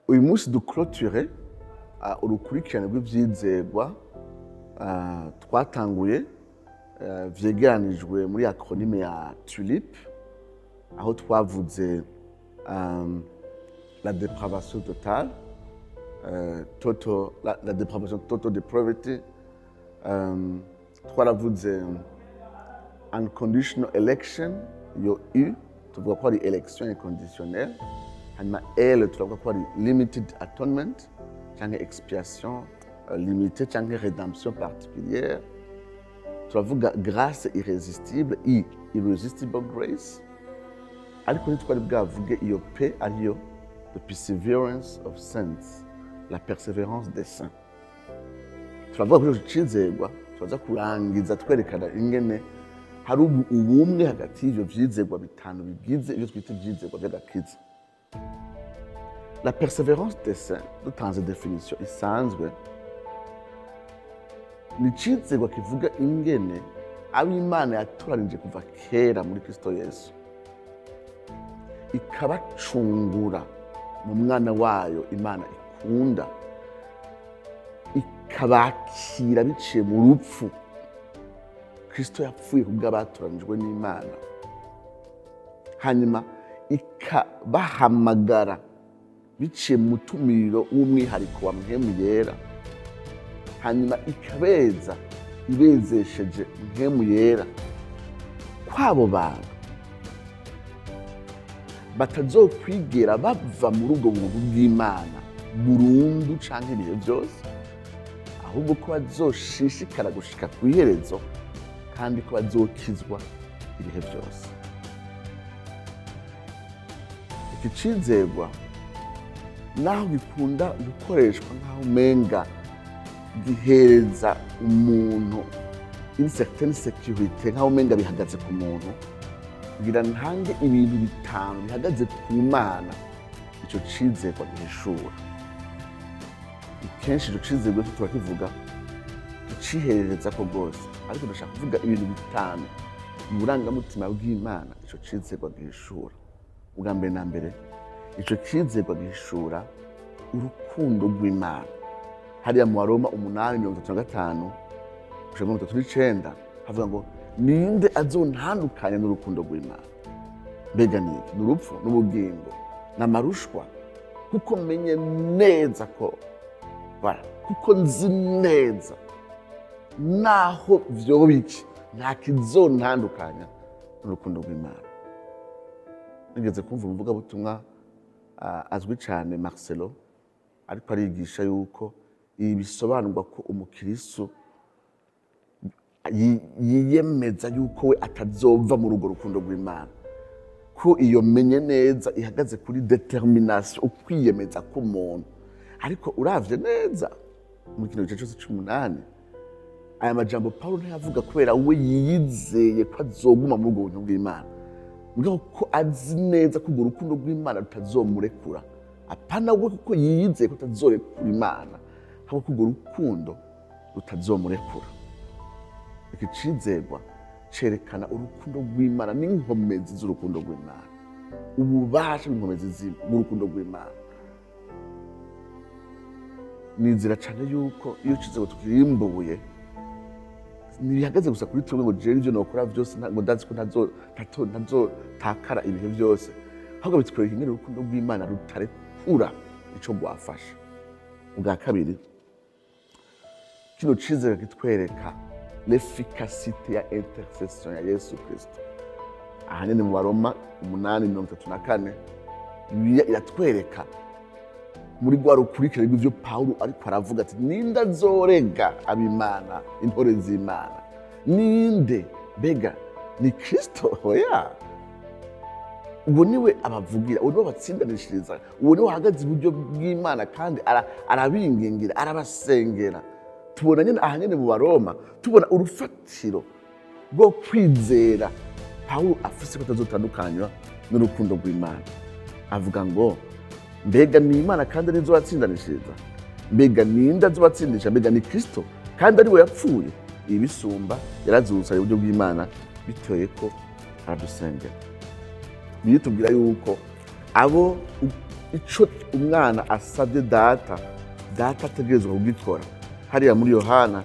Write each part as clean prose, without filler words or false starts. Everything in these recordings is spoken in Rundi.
Uyu munsi duclôture urukurikirane rw'ivyizerwa twatanguye, vyegeranijwe muri acronyme ya TULIP, aho twavuze la dépravation totale, total, la dépravation, total depravity, twaravuze unconditional election, iyo U tuvuga ko ari élection inconditionnelle, hanyuma L turavuga ko ari limited atonement cyangwa expiation limitée cyangwa rédemption particulière, turavuga grâce irrésistible, I, irresistible grace, ariko ntitwari bwavuge iyo P ariyo the perseverance of saints, la persévérance des saints. Turavuga kuri icyo cizerwa, turaza kurangiza twerekana ingene hari ubumwe hagati y'ivyo vyizerwa bitanu bigize ibyo twita ivyizerwa vy'agakiza. La persévérance des saints, dutanze définition isanzwe, ni icizerwa kivuga ingene abo Imana yatoranije kuva kera muri Kristo Yesu, ikabacungura mu mwana wayo Imana ikunda, ikabakira biciye mu rupfu Kristo yapfuye kubw'abatoranijwe n'Imana, hanyuma ikabahamagara biciye mu mutumiro w'umwihariko wa Mpwemu Yera, hanyuma ikabeza ibezesheje Mpwemu Yera, kw'abo bantu batazokwigera bava muri ubwo buntu bw'Imana burundu canke ibihe byose, ahubwo ko bazoshishikara gushika ku iherezo kandi ko bazokizwa ibihe byose. Iki cizerwa, naho gikunda gukoreshwa nk'aho umenga gihereza umuntu une certaine sécurité, nk'aho umenga bihagaze ku muntu, kugira ntange ibintu bitanu bihagaze ku Mana ico cizerwa gihishura. Kenshi ico cizerwa turakivuga tuciherereza ko rwose, ariko ndashaka kuvuga ibintu bitanu mu burangamutima bw'Imana ico cizerwa gihishura. Ubwa mbere na mbere, ico cizerwa gihishura urukundo rw'Imana. Hariya mu Baroma 8:35 gushika 39 havuga ngo: "Ninde azontandukanya n'urukundo rw'Imana? Mbega ni iki? Ni urupfu, n'ubugingo, ni amarushwa? Kuko menye neza ko bara, kuko nzi neza, naho vyoba iki, nta kizontandukanya n'urukundo rw'Imana." Nigeze kumva umuvugabutumwa azwi cyane, Marcelo, ariko arigisha yuko ibi bisobanurwa ko umukiristo yiyemeza yuko we atazova muri urwo rukundo rw'Imana, ko iyo menye neza ihagaze kuri détermination, ukwiyemeza k'umuntu. Ariko uravye neza muri kino gice cyose c'umunani, aya majambo Paulo ntayavuga kubera we yiyizeye ko azoguma muri ubwo buntu bw'Imana, mugabo ko azi neza ko urwo rukundo rw'Imana rutazomurekura. Apana we kuko yiyizeye ko atazorekura Imana, ahubwo ko urwo rukundo rutazomurekura. Iki cizerwa cerekana urukundo rw'Imana n'inkomezi z'urukundo rw'Imana, ububasha bw'inkomezi bw'urukundo rw'Imana. Nizera cyane yuko iyo cizerwa tukirimbuye, ntibihagaze gusa kuri twebwe ngo jewe ivyo nokora vyose ngo ndazi ko ntazotakara ibihe byose, ahubwo bitwereka ingene urukundo rw'Imana rutarekura ico rwafashe. Ubwa kabiri, kino cizere kitwereka l'efficacité ya intercession ya Yesu Kristo. Ahanini mu Baroma 8:34, Bibiliya iratwereka muri rwa rukurikirane rw'ivyo Pawulo ariko aravuga ati: "Ninde azorega ab'Imana, intore z'Imana? Ninde? Mbega ni Kristo? Oya, uwo niwe abavugira, uwo niwe abatsindanishiriza, uwo niwe ahagaze iburyo bw'Imana kandi arabingingira, arabasengera." Tubona nyine aha nyine mu Baroma, tubona urufatiro rwo kwizera Pawulo afise ko atazotandukanywa n'urukundo rw'Imana. Avuga ngo: "Mbega ni Imana kandi arizo batsindanishiriza? Mbega ninde azobatsindisha? Mbega ni Kristo kandi ari we yapfuye? Ibisumba, yarazutse, iburyo bw'Imana, bitewe ko aradusengera." Biritubwira yuko abo Ico umwana asabye data, data ategerezwa kugikora. Hariya muri Yohana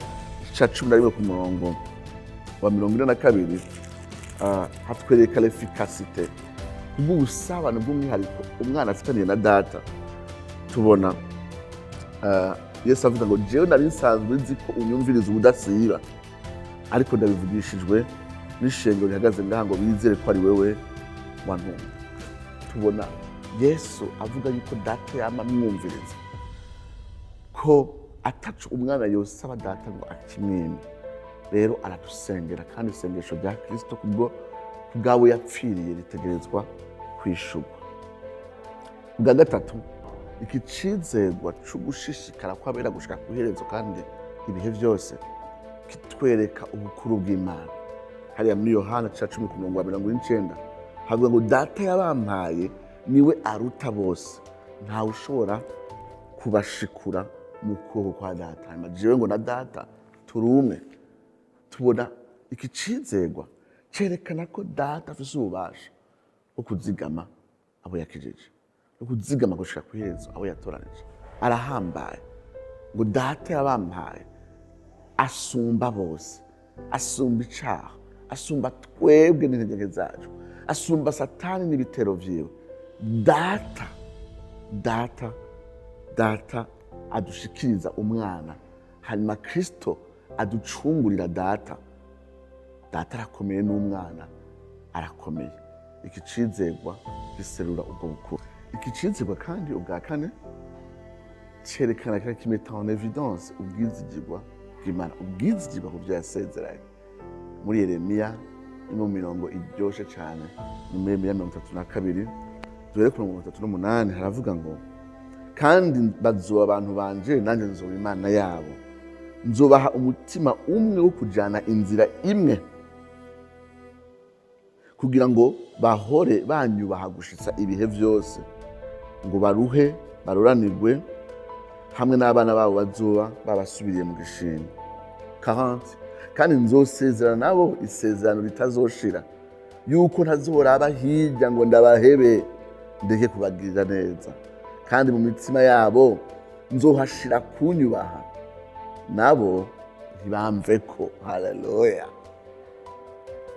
ica 11 ku murongo wa 42, hatwereka l'efficacité bw'ubusabane bw'umwihariko umwana afitaniye na data. Tubona Yesu avuga ngo: "Jewe nari nsanzwe nzi ko unyumviriza ubudasiba, ariko ndabivugishijwe n'ishengero rihagaze ngaha ngo bizere ko ari wewe wantumye." Tubona Yesu avuga yuko data yama amwumviriza, ko ataco umwana yosaba data ngo akimwime. Rero aradusengera, kandi isengesho rya Kristo kubwo kubwawe yapfiriye ritegerezwa kwishurwa. Ubwa gatatu, iki cizegwa co gushishikara kw'abera gushika ku iherezo kandi ibihe byose kitwereka ubukuru bw'Imana. Hariya muri Yohana ca 10 ku murongo wa 49 havuga ngo: "Data yabampaye niwe aruta bose, ntawe ushobora kubashikura mu kuboko kwa data. Hanyuma jewe ngo na data turi umwe." Tubona iki cizegwa cerekana ko data afise ububasha bwo kuzigama abo yakijije no kuzigama gushika ku iherezo abo yatoranije. Arahambaye, ngo data yabampaye asumba bose, asumba icaha, asumba twebwe n'intege nke zacu, asumba Satani n'ibitero vyiwe. Data adushikiriza umwana, hanyuma Kristo aducungurira data. Data arakomeye n'umwana arakomeye. Iki cizegwa giserura ubwo bukuru. Iki cizegwa kandi ubwa kane cerekana, kira kimeta en évidence ubwizigirwa bw'Imana, ubwizigirwa ku byo yasezeranye. Muri Yeremiya ni mu mirongo iryoshe cyane, ni muri Yeremiya 32, duhere ku 38, haravuga ngo: "Kandi bazoba abantu banje, nanjye nzoba Imana yabo. Nzobaha umutima umwe wo kujana inzira imwe, kugira ngo bahore banyubaha gushitsa ibihe byose, ngo baruhe baruranirwe hamwe n'abana babo bazoba babasubiriye mu gishingo." 40: "Kandi nzosezerana nabo isezerano ritazoshira, yuko ntazoraba hirya ngo ndabahebe ndeke kubagirira neza. Kandi mu mitima yabo nzohashira kunyubaha, nabo ntibamveko." Haleluya!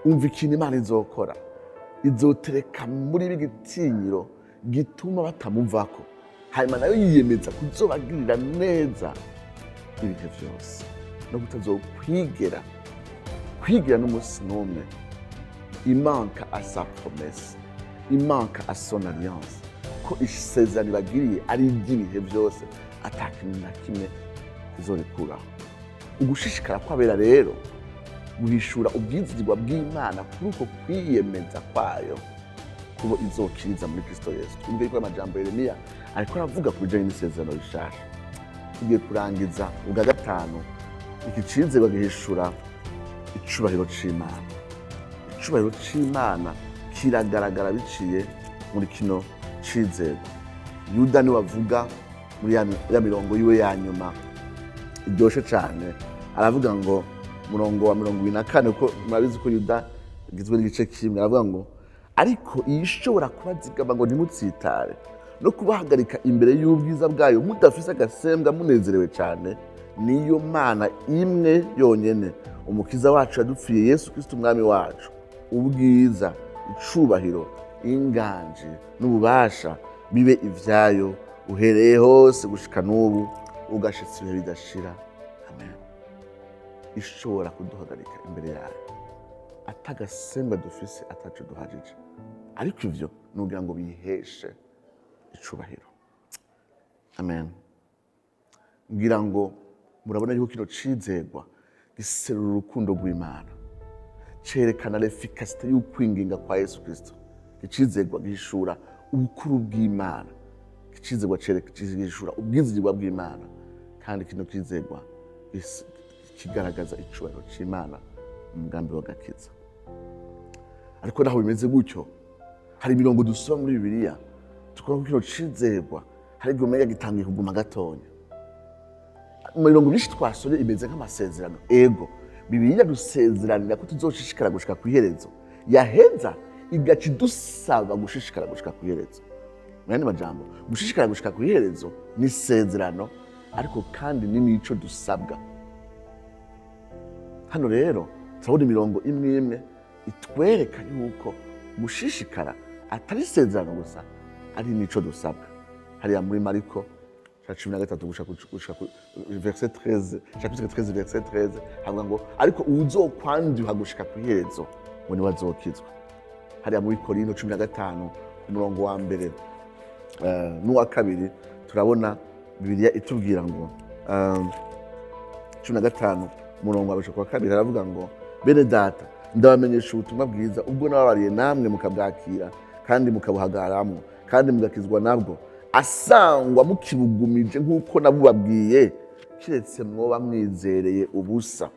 Umva ikintu Imana izokora: izotereka muri b'igitinyiro gituma batamuvako, hanyuma nayo yiyemeza kuzobagirira neza ibihe byose no kutazokwigera kwigira n'umunsi n'umwe imanka à sa promesse, imanka à son alliance, ko isezerano ibagiriye ari iry'ibihe byose, ata kintu na kimwe kizorikuraho. Ugushishikara kw'abera rero guhishura ubwizigirwa bw'Imana kuri uko kwiyemeza kwayo kubo izokiriza muri Kristo Yesu. Twumve yuko amajambo Yeremiya ariko aravuga ku bijanye n'isezerano rishasha. Tugiye kurangiza. Ubwa gatanu, iki cizerwa gihishura icubahiro c'Imana. Icubahiro c'Imana kiragaragara biciye muri kino cizerwa. Yuda niwe avuga muri ya mirongo yiwe ya nyuma iryoshe cane. Aravuga ngo, murongo wa 74, kuko murabizi ko Yuda igizwe n'igice kimwe, aravuga ngo: "Ariko iyi ishobora kubazigama ngo ntimutsitare no kubahagarika imbere y'ubwiza bwayo mudafise agasembwa munezerewe cyane, niyo Mana imwe yonyene, umukiza wacu yadupfiriye, Yesu Kristo umwami wacu, ubwiza, icubahiro, inganji n'ububasha bibe ivyayo uhereye hose gushika n'ubu ugashitsa ibihe bidashira. Amen." Ishobora kuduhagarika imbere yayo atagasemba dufise, ataco duhajije, ariko ivyo nugira ngo biheshe icubahiro. Amen. Ngira ngo murabona yuko kino cizegwa giserura urukundo rw'Imana, cerekana l'efficacité y'ukwinginga kwa Yesu Kristo. Icizegwa gihishura ubukuru bw'Imana. Icizegwa gihishura ubwizigirwa bw'Imana. Kandi kino cizegwa kigaragaza icubahiro c'Imana mu mugambi w'agakiza. Ariko naho bimeze gutyo, hari imirongo dusoma muri Bibiliya tukabona ko kino cizegwa hari igihe umenga gitangiye kuguma gatonya. Mu mirongo myinshi twasomye imeze nk'amasezerano. Ego, Bibiliya dusezeranira ko tuzoshishikara gushika ku iherezo, yaheza igaca idusaba gushishikara gushika ku iherezo. Mu yandi majambo, gushishikara gushika ku iherezo ni isezerano, ariko kandi ni n'ico dusabwa. Hano rero turabona imirongo imwe imwe itwereka yuko gushishikara atari isezerano gusa, ari n'ico dusabwa. Hariya muri Mariko ca 13 gushika ku verset 13, chapitre 13 verset 13, havuga ngo: "Ariko uwuzokwanduha gushika ku iherezo, ngo niwe azokizwa." Hariya muri Korinto 15, ku murongo wa mbere n'uwa kabiri, turabona Bibiliya itubwira ngo, 15 umurongo wa mbere ku wa kabiri, haravuga ngo: "Bene data, ndabamenyesha ubutumwa bwiza ubwo nababariye, namwe mukabwakira kandi mukabuhagaramwo kandi mugakizwa nabwo, asangwa mukibugumije nk'uko nabubabwiye, kiretse mwoba mwizereye ubusa."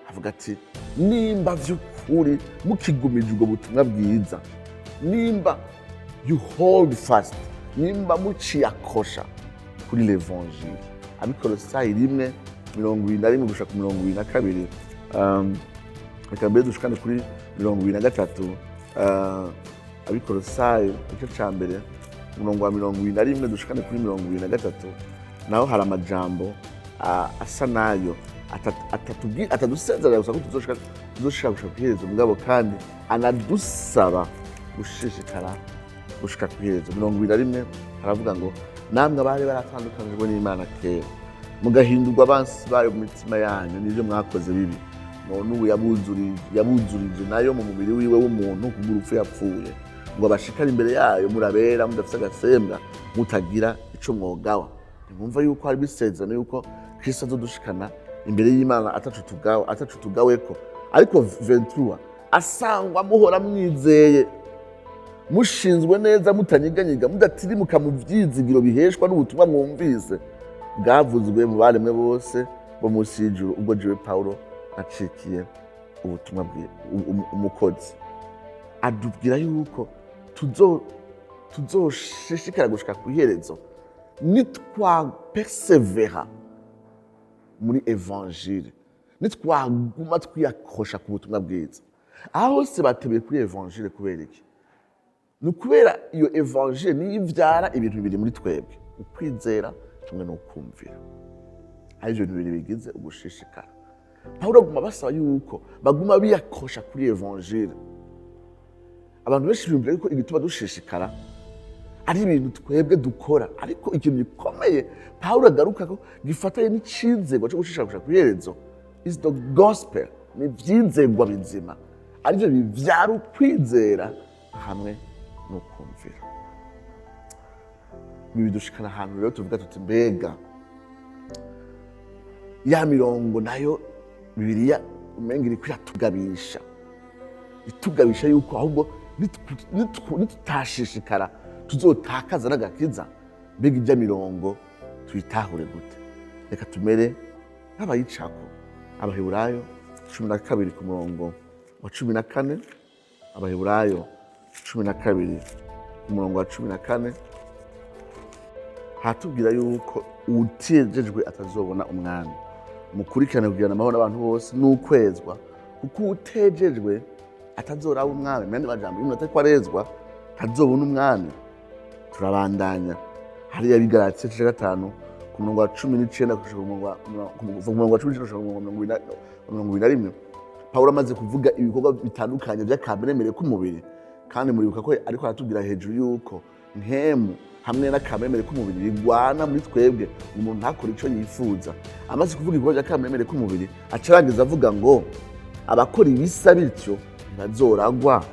Avuga ati: nimba vy'ukuri mukigumije ubwo butumwa bwiza, nimba you hold fast, nimba muciyakosha kuri l'évangile. Abikolosayi 1:21 gushika ku 22, reka mbere dushikane kuri 23. Abikolosayi igice ca mbere, umurongo wa 21 dushikane kuri 23, naho hari amajambo asa nayo atadusezerera gusa ko tuzoshika gushika kw'iherezo, mugabo kandi anadusaba gushishikara gushika kw'iherezo. 21 haravuga ngo: "Namwe abari baratandukanijwe n'Imana kera, mugahindurwa abansi bayo mu mitima yanyu n'ibyo mwakoze bibi, none ubu yabuzurije nayo mu mubiri wiwe w'umuntu kubw'urupfu yapfuye, ngo abashikane imbere yayo murabera, mudafise agasembwa, mutagira ico mwogawa." Ntimwumva yuko hari isezerano yuko Kristo azodushikana imbere y'Imana atacu tugaweko? Ariko 23: "Asangwa muhora mwizeye, mushinzwe neza, mutanyiganyiga, mudatirimuka mu vyizigiro biheshwa n'ubutumwa mwumvise bwavuzwe mu baremwe bose bo munsi y'ijuru, ubwo jewe Pawulo nacikiye ubutumwa umukozi." Adubwira yuko tuzoshishikara gushika ku iherezo nitwapersevera muri évangile, nitwaguma twiyakosha ku butumwa bwiza. Aho hose batebeye kuri évangile kubera iki? Ni ukubera iyo évangile niyo ivyara ibintu bibiri muri twebwe: ukwizera hamwe n'ukumvira, ari ibyo bintu bibiri bigize ugushishikara. Pawulo aguma basaba yuko baguma biyakosha kuri évangile. Abantu benshi biyumvira yuko igituma dushishikara ari ibintu twebwe dukora, ariko ikintu gikomeye Pawulo agaruka ko gifatanye n'icizegwa cyo gushishikara gushika kw'iherezo is the gospel, ni ivyizegwa bizima, arivyo bivyara ukwizera hamwe n'ukumvira. Ibi bidushikana ahantu rero tuvuga tuti: mbega ya mirongo nayo Bibiliya umenga iriko iratugabisha, itugabisha yuko ahubwo nitutashishikara tuzotakaza n'agakiza, mbega ijya mirongo tuyitahure gute? Reka tumere nk'abayicako. Abaheburayo 12 ku murongo wa 14, Abaheburayo 12 ku murongo wa 14, hatubwira yuko uwutejejwe atazobona Umwami. "Mukurikirane kugirana amahoro n'abantu bose n'ukwezwa, kuko uwutejejwe atazoraba Umwami." Mu yandi majambo, iyo umuntu atariko arezwa ntazobona Umwami. Turabandanya hariya Bigaratiya igice ca gatanu ku murongo wa 19 gushika kuva ku murongo wa 19 gushika ku murongo wa 21. Pawulo amaze kuvuga ibikorwa bitandukanye vy'akameremere k'umubiri, kandi muribuka ko ariko aratubwira hejuru yuko mpemu hamwe n'akameremere k'umubiri bigwana muri twebwe, ngo umuntu ntakore ico yifuza. Amaze kuvuga ibikorwa vy'akameremere k'umubiri, aca arangiza avuga ngo: "Abakora ibisa bityo ntibazoragwa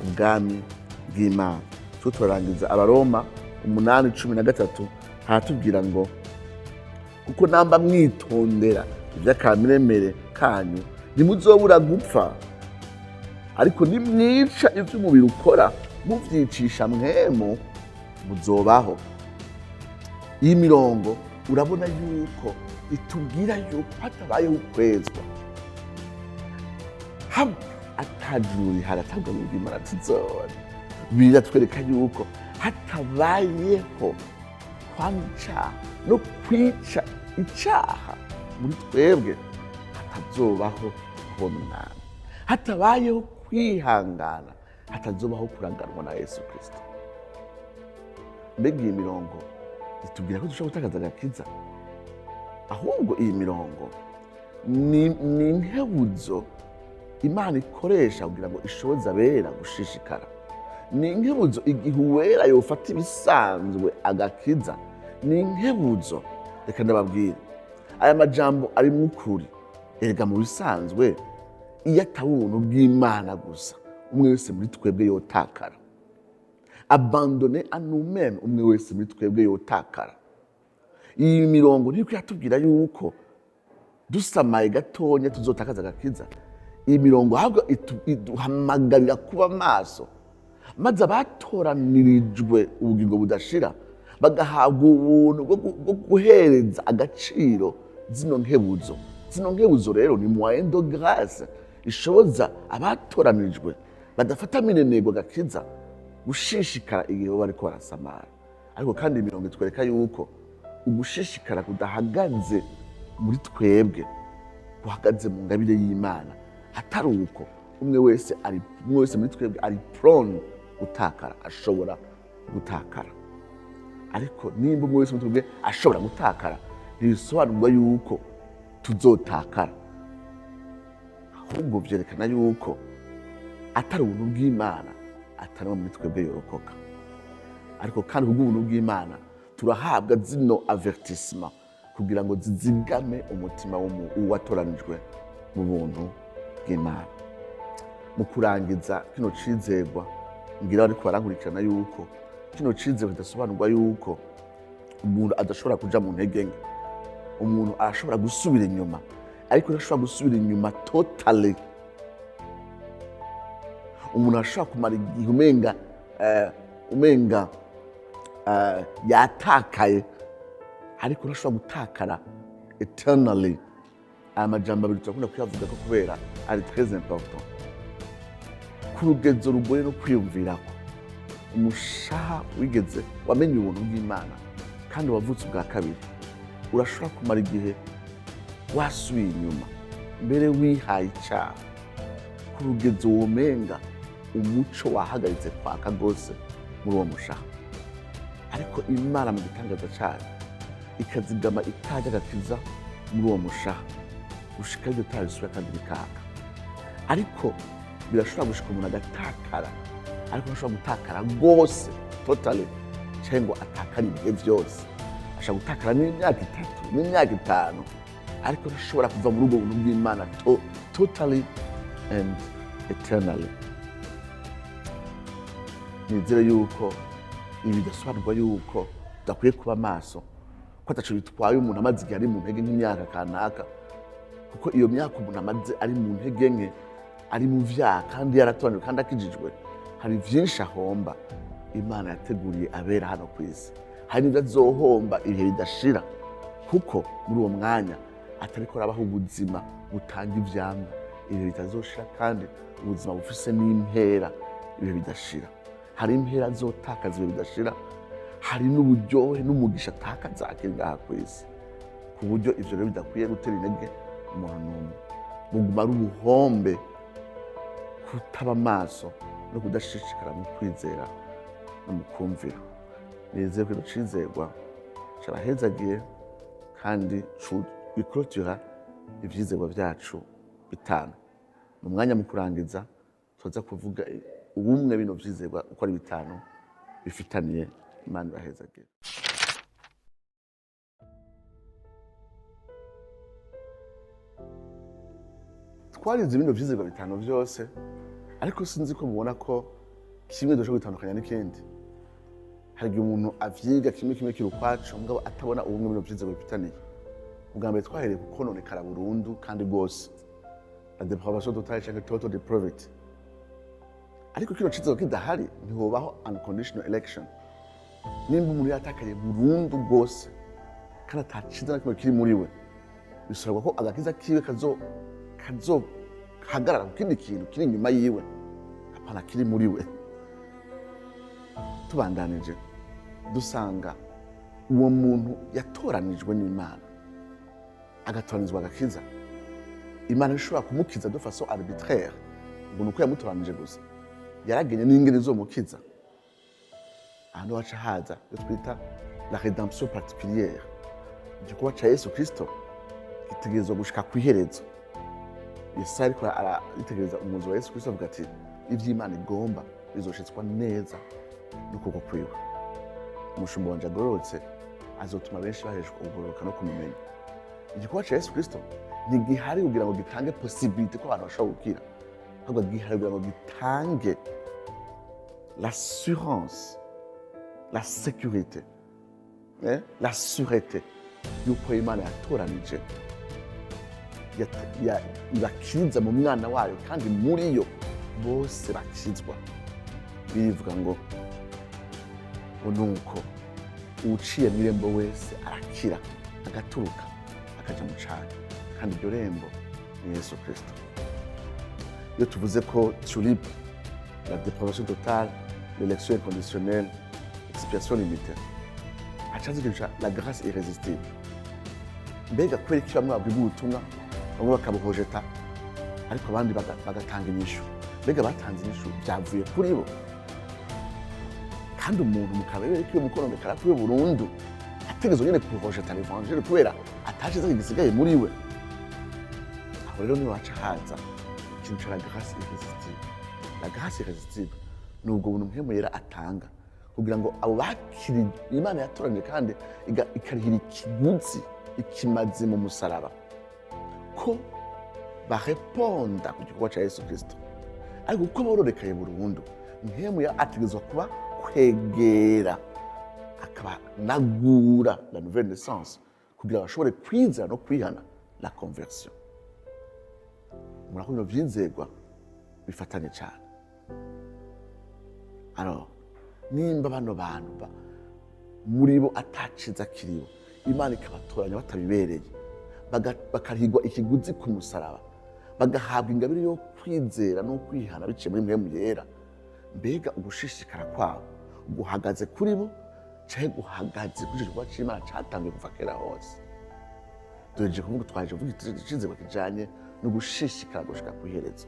ubwami bw'Imana." Twe turarangiza Abaroma 8:13, haratubwira ngo: "Kuko namba mwitondera iby'akameremere kanyu, ntimuzobura gupfa; ariko nimwica ibyo umubiri ukora muvyicisha mwemu, muzobaho." Iyi mirongo urabona yuko itubwira yuko hatabayeho ukwezwa, haba atajuru rihari, atabwo bw'Imana tuzobona. Biratwereka yuko hatabayeho kwanga icaha no kwica icaha muri twebwe, hatazobaho kubona Umwami. Hatabayeho kwihangana, hatazobaho kuraganwa na Yesu Kristo. Mbega iyi mirongo itubwira ko dushobora gutakaza agakiza? Ahubwo iyi mirongo ni inkebuzo Imana ikoresha kugira ngo ishoboze abera gushishikara. Ni inkebuzo igihe uwera yofata ibisanzwe agakiza. Ni inkebuzo. Reka ndababwira, aya majambo arimwo ukuri. Erega mu bisanzwe iyo ataba ubuntu bw'Imana gusa, umwe wese muri twebwe yotakara. Abandonné à nous-mêmes, umwe wese muri twebwe yotakara. Iyi mirongo ntiriko iratubwira yuko dusamaye gatonya tuzotakaza agakiza. Iyi mirongo ahubwo iduhamagarira kuba maso, maze abatoranirijwe ubugingo budashira bagahabwa ubuntu bwo guhereza agaciro zino nkebuzo. Zino nkebuzo rero ni moyen de grâce ishoboza abatoranijwe badafata minenegwa agakiza gushishikara igihe bo bariko barasamara. Ariko kandi imirongo itwereka yuko ugushishikara kudahagaze muri twebwe, guhagaze mu ngabire y'Imana. Atari uko, umwe wese muri twebwe ari prone gutakara, ashobora gutakara. Ariko nimba umwe wese muri twebwe ashobora gutakara, ntibisobanurwa yuko tuzotakara. Ahubwo vyerekana yuko atari ubuntu bw'Imana, atari muri twebwe yorokoka. Ariko kandi kubw'ubuntu bw'Imana turahabwa zino avertissement kugira ngo zizigame umutima w'uwatoranijwe mu buntu bw'Imana. Mu kurangiza kino cizegwa, ngira ariko barankurikirana yuko kino cizegwa kidasobanurwa yuko umuntu adashobora kuja mu ntege nke. Umuntu arashobora gusubira inyuma, ariko ntashobora gusubira inyuma totally. Umuntu arashobora kumara igihe umenga yatakaye, ariko ntashobora gutakara eternally. Aya majambo abiri turakunda kuyavuga ko kubera ari très important. Ku rugezo rugoye no kwiyumvirako, umushaha wigeze wamenye ubuntu bw'Imana kandi wavutse ubwa kabiri, urashobora kumara igihe wasubiye inyuma, mbere wihaye icyaha, ku rugezo womenga umuco wahagaritse kwaka rwose muri uwo mushaha. Ariko Imana mu gitangaza cyayo ikazigama itajya agakiza muri uwo mushaha gushika iryo tara risubira kandi rikaka. Ariko birashobora gushika umuntu agatakara, ariko ntashobora gutakara rwose totally, cyangwa ngo atakare ibihe byose. Ashobora gutakara n'imyaka 3, n'imyaka 5, ariko ntashobora kuva muri ubwo buntu bw'Imana totally and eternally. Nizere yuko ibi bidasobanurwa yuko tudakwiye kuba maso, ko ataco bitwaye umuntu amaze igihe ari mu ntege nk'imyaka kanaka, kuko iyo myaka umuntu amaze ari mu ntege nke, ari mu vyaha, kandi yaratoranijwe kandi akijijwe, hari vyinshi ahomba Imana yateguriye abera hano ku isi. Hari n'ibyo azohomba ibihe bidashira, kuko muri uwo mwanya atariko arabaho ubuzima butanga ivyamwa ibihe bitazoshira, kandi ubuzima bufise n'impera ibihe bidashira. Hari impera azotakaza ibihe bidashira, hari n'uburyohe n'umugisha atakaza akiri ngaha ku isi, ku buryo ivyo rero bidakwiye gutera intege umuntu n'umwe. Buguma ari ubuhombe kutaba amaso no kudashishikara mu kwizera no mu kumvira. Nizeye ko ino cizerwa carahezagiye kandi biclôtura ivyizerwa vyacu bitanu. Mu mwanya mu kurangiza tuza kuvuga ubumwe bino vyizerwa uko ari bitanu bifitaniye. Imana ibahezagira. Twarize bino vyizerwa bitanu vyose, ariko sinzi ko mubona ko kimwe dushobora gutandukanya n'ikindi. Hari igihe umuntu avyiga kimwe kimwe kiri ukwaco, mugabo atabona ubumwe bino vyizerwa bifitaniye. Ubwa mbere twahereye ku kononekara burundu kandi rwose, la dépravation totale canke total depravity. Ariko kino cizerwa kidahari, ntihobaho unconditional election. Nimba umuntu yatakaye burundu rwose kandi ataciza na kimwe kiri muri we, bisabwa ko agakiza kiwe kazohagarara ku kindi kintu kiri inyuma yiwe, apana kiri muri we. Tubandanije, dusanga uwo muntu yatoranijwe n'Imana, agatoranizwa agakiza, Imana ishobora kumukiza de façon arbitraire ngo ni uko yamutoranije gusa. Yaragenye n'ingene izomukiza. Ahantu haca haza iyo twita la rédemption particulière. Igikorwa ca Yesu Kristo gitegerezwa gushika kw'iherezo. Yesaya ariko aritegereza umuzi wa Yesu Kristo, avuga ati: "Ivy'Imana igomba bizoshitswa neza n'ukuboko kwiwe. Umushumba wanje agororotse azotuma benshi baheshwa ukugororoka no kumumenya." Igikorwa ca Yesu Kristo ntigihari kugira ngo gitange possibilité ko abantu bashobora gukira, ahubwo gihari kugira ngo gitange l'assurance, la sécurité, la sûreté yuko Imana yatoranije ibakiriza mu mwana wayo, kandi muri yo bose bakizwa. Birivuga ngo nuko uwuciye mu irembo wese arakira, agaturuka akaja mu cari, kandi iryo rembo ni Yesu Kristo. Iyo tuvuze ko tulipe, la dépravation totale, l'élection inconditionnelle, expiation limitée, hacaza ikintu ca la grâce irrésistible. Mbega kubera iki bamwe babwirwa ubutumwa, bamwe bakabuhojeta, ariko abandi bagatanga inyishu? Mbega batanze inyishu byavuye kuri bo? Kandi umuntu mu kabere kiwe, mu kononekara kwiwe burundu, ategerezwa nyene kuhojeta l'évangile kubera atashize gisigaye muri we. Aho rero niho haca haza ikintu ca la grâce irrésistible. La grâce irrésistible ni ubwo buntu Mpwemu Yera atanga kugira ngo abo bakiri Imana yatoranije kandi ikarihira ikiguzi, ikimazi mu musaraba, ko bareponda ku gikorwa ca Yesu Kristo, ariko kuko bororekaye burundu, Mpwemu Yera ategerezwa kuba kwegera, akabanagura, la nouvelle naissance, kugira bashobore kwizera no kwihana, la conversion. Murako bino vyizegwa bifatanye cyane. Alors nimba bano bantu muri bo ataciza kiribo, Imana ikabatoranya batabibereye, bakarihigwa ikiguzi ku musaraba, bagahabwa ingabire yo kwizera no kwihana biciye muri Mpwemu Yera, mbega ugushishikara kwabo guhagaze kuri bo canke guhagaze kuri ico gikorwa c'Imana catanguye kuva kera hose? Duhejeje kuvuga, twaje kuvuga icizerwa kijanye no gushishikara gushika kw'iherezo.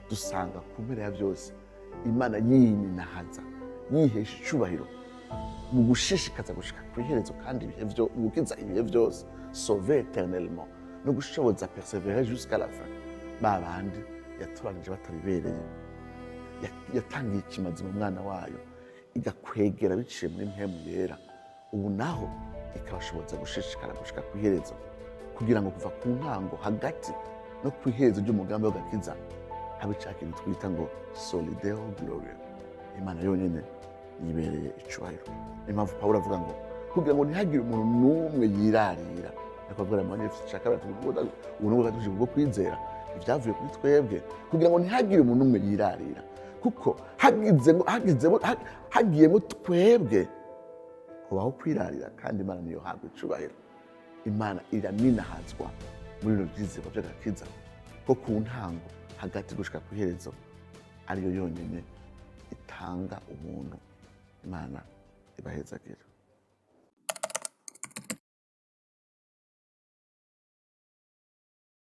Dusanga ku mpera ya byose Imana yininahaza, yihesha icubahiro mu gushishikaza gushika kw'iherezo, kandi ibihe vyo mu gukiza ibihe byose, sauver éternellement, no gushoboza persévérer jusqu'à la fin ba bandi yatoranije batabibereye, yatangiye ikimazi mu mwana wayo, igakwegera biciye muri Mpwemu Yera, ubu naho ikabashoboza gushishikara gushika kw'iherezo, kugira ngo kuva ku ntango, hagati no ku iherezo ry'umugambi w'agakiza habe ca kintu twita ngo soli Deo gloria, Imana yonyine yibereye icubahiro. Niyo mpamvu Pawulo avuga ngo kugira ngo ntihagire umuntu n'umwe yirarira, ariko avuga mu Banyefeso cya kabiri ati: "Ubuntu bwatuje bwo kwizera, ibyavuye kuri twebwe, kugira ngo ntihagire umuntu n'umwe yirarira, kuko hagiyemo twebwe kubaho kwirarira, kandi Imana niyo habwa icubahiro." Imana iraninahazwa muri bino byizerwa by'agakiza, ko ku ntango, hagati, gushika ku iherezo ariyo yonyine itanga ubuntu. Imana ibahezagire.